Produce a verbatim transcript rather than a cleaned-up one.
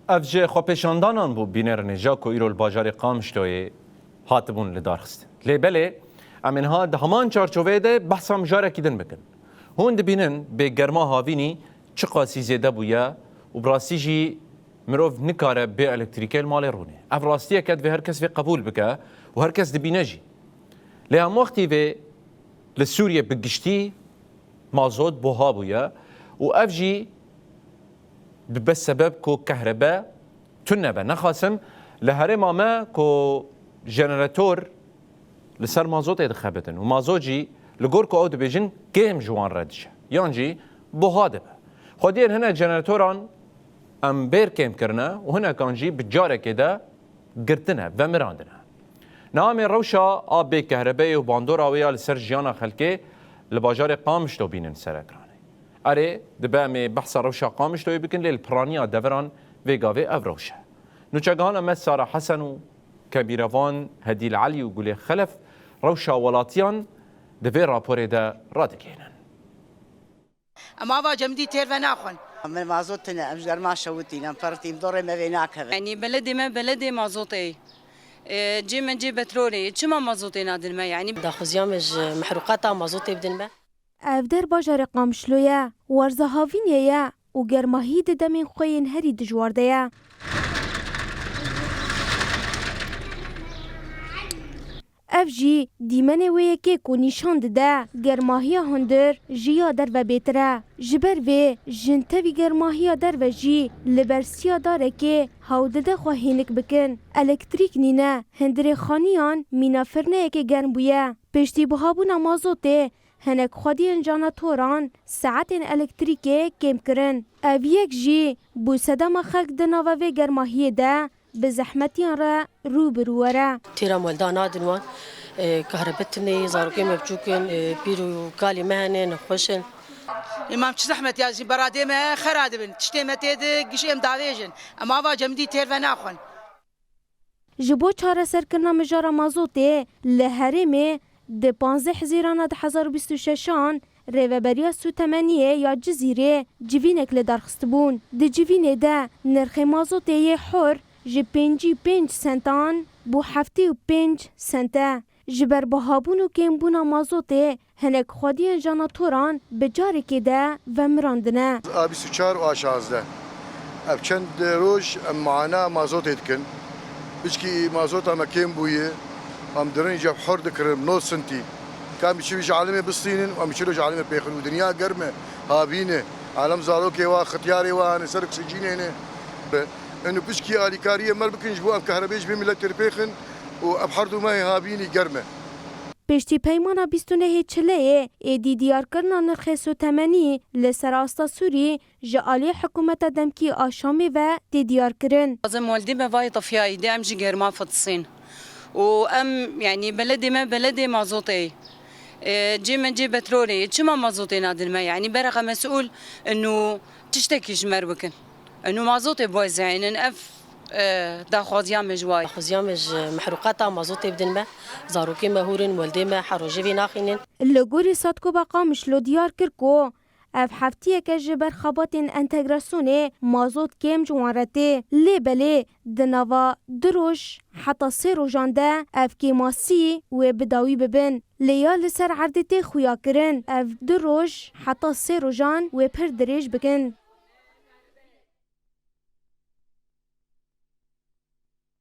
Ev ji xwepêşandanan bû, bînerê nêja ku îro li bajarê Qamişloyê hatibûn li dar xistin. Lê belê, em ê niha di heman çarçoveyê de behsa mijarekî din bikin. Hûn dibînin bê germa havînî çiqasî zêde bûye û bi rastî jî mirov nikare bê elektrîkê li malê rûnê. Ev rastiyeke divê her kes vê qebûl bike û her kes dibîne jî. Lê hemwextî vê li Sûriyê bi giştî mazot buha bûye û ev jî dibe sebeb ku kehrebe tune be. Nexasim li herêma me ku jenerator li ser mazotê dixebitin û mazot jî li gor ku ew dibêjin kêm ji wan re diçe yan jî buha dibe. Xwediyên hinek jeneratoran em bêr kêm kirine û hinekan jî bi carekê de girtine, vemirandine. Niha em ê rewşa a bê kehrebeyê û bandora wê ya li ser jiyana xelkê li bajarê Qamişlo bînin ser ekranê. Erê, dibe em ê behsa rewşa Qamişloyê bikin, lê li piraniya deveran vê gavê ev rewş e. Nûçegihana me Sara Hesen û kebîrevan Hedîl Elî û Gulê Xelef rewşa welatiyan di vê raporê de radigihînin. Em ava cemidî têr ve naxwin. Min mazot tune, em ji germa şewitîn, em pertîn, dorê me vê nakeve. Yanî beledê me beledê mazotê ye. E, cê me cê petrolê ye. Çima mazotê nadin me? Yanî daxwaziya me ji mehrûqata mazotê bidin me. Ev der bajarê Qamişlo ye, werza havînê ye û germahî di demên xwe yên herî dijwar de ye. Ev jî dîmenê wê yekê ku nîşan dide germahiya hundir ji ya derve bêtir e. Ji ber vê jin tevî germahiya derve jî li ber siya darekê hewl dide xwe hênik bikin. Elektrîk nîne, hundirê xaniyan mîna firneyekê germ bûye. Piştî buhabûna mazotê, hinek xwediyên janatoran saetên elektrîkê kêm kirin. Ev yek jî bû sedema xelk di nava vê germahiyê de bi zehmetiyan re rû bi rû were. Têra me li da nadin wan, e, kahrebe tune ye, zarokên me biçûk in, e, pîr û kalê me hene, nexweş in. Ê mam çi zehmet ya, jî beradê me xera dibin, tiştê me tê di giş êm davêjin. Em ava cemidî têr ve naxwin. Ji bo çareserkirina mijara mazotê li herêmê di panzdeh Hezîrana du hezar û bîst û şeşan Rêveberiya Sûtemeniyê ya Cizîrê civînek li dar xistibûn. Di civînê de nirxê mazotê yê hor ji pêncî û pênc sentan bû heftê û pênc sent e. Ji ber bihabûn û kêmbûna mazotê hinek xwediyên janatoran bi carekê de vemirandine. A bîst û çar û a şazdeh. Ev çend roj em muana mazotê dikin. Piçkî mazota me kêm bûye. Em dirin jî hor dikirin, nod sintî. Ka em çi ji alemê bistînin, em çi ji alemê pêxin û dinya germ e, havîn e. Alem zarokê wa, xityarê wa hene ser oksijînê ne. Eno piçkî alîkariyê me bikin ji bo em kehrebê ji vê miletê pêxin û ev herdû me havînî germ e. Piştî peymana bîst û nehê Çileyê êdî diyarkirina nirxê sûtemenî li ser asta Sûrî ji aliyê hikûmeta demkî a Şamê ve tê diyarkirin. Dixwazim weldê me vayê tefyayî de em ji germa fitisîn. Û em, yanî beledê me beledê mazotê ye. E, cê me cê petrolê ye. Çima mazotê nadin me? Yanî bereqa mesûl inu tiştekî ji me re bikin. Inu mazotê biwezînin. Ev, e, daxwaziya me ji wa ye. Daxwaziya me ji mehrûqata mazotê bidin me. Zarokê me hûr in, weldê me her rojê vê naxînin. Li gorî Sadkoba Qamişlo diyar kir ku ev heftiyeke ji ber xebatên entegrasyonê mazot kêm ji wan re tê. Lê belê di nava du roj heta sê rojan de ev kêmasî wê bi dawî bibin. Lê ya li ser erdê tê xuya kirin ev du roj heta sê rojan wê pir dirêj bikin.